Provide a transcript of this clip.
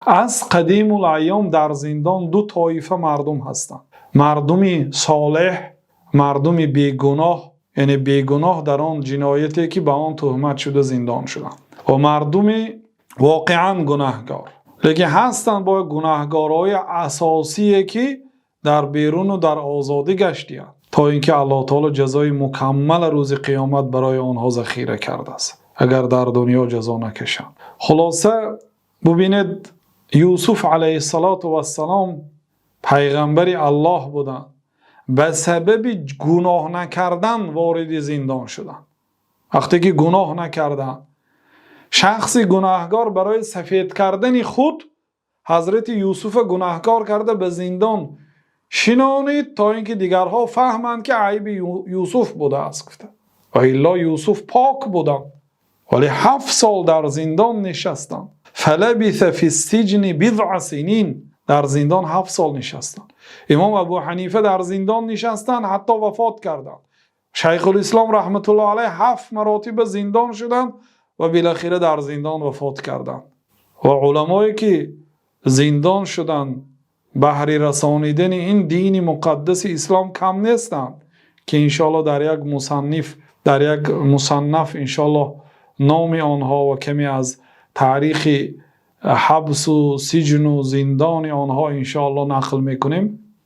Аз қадимулайём дар зиндон ду тоифа мардум ҳастанд: мардуми солеҳ, мардуми бегуноҳ, яъне бегуноҳ дар он ҷинояте ки ба он туҳмат шуда зиндон шуданд, ва мардуми воқеан гунаҳкор. Лекин ҳастанд боз гунаҳкорони асосие ки дар берун ва дар озодӣ гаштаанд, то инки Аллоҳи таъоло ҷазои мукаммал рӯзи қиёмат барои онҳо захира кардааст, агар дар дунё ҷазо накашанд. Хулоса, бубинед, Юсуф алайҳиссалом паёмбари Аллоҳ буданд, ба сабаби гуноҳ накардан вориди зиндон шуданд. Вақте ки гуноҳ накарданд, шахси гунаҳкор барои сафед кардани худ Ҳазрати Юсуфро гунаҳкор карда ба зиндон шинонид, то инки дигарон фаҳманд ки айби Юсуф будааст, гуфта. Ва илло Юсуф пок буданд. Вале 7 сол дар зиндон нишастанд. فلبث في السجن بضع سنين. Дар зиндон 7 сол нишастанд. Имом Абӯҳанифа дар зиндон нишастанд, ҳатто вафот карданд. Шайхулислом раҳматуллоҳи алайҳи ҳафт маротиба зиндон шуданд ва бол охир дар зиндон вафот карданд. Ва уламое ки зиндон шуданд баҳри расонидани ин дини муқаддаси ислом кам нестанд, ки иншооллоҳ дар як мусаннаф иншооллоҳ номи онҳо ва каме аз таърихи ҳабс ва сиҷн ва зиндони онҳо иншооллоҳ нақл мекунем.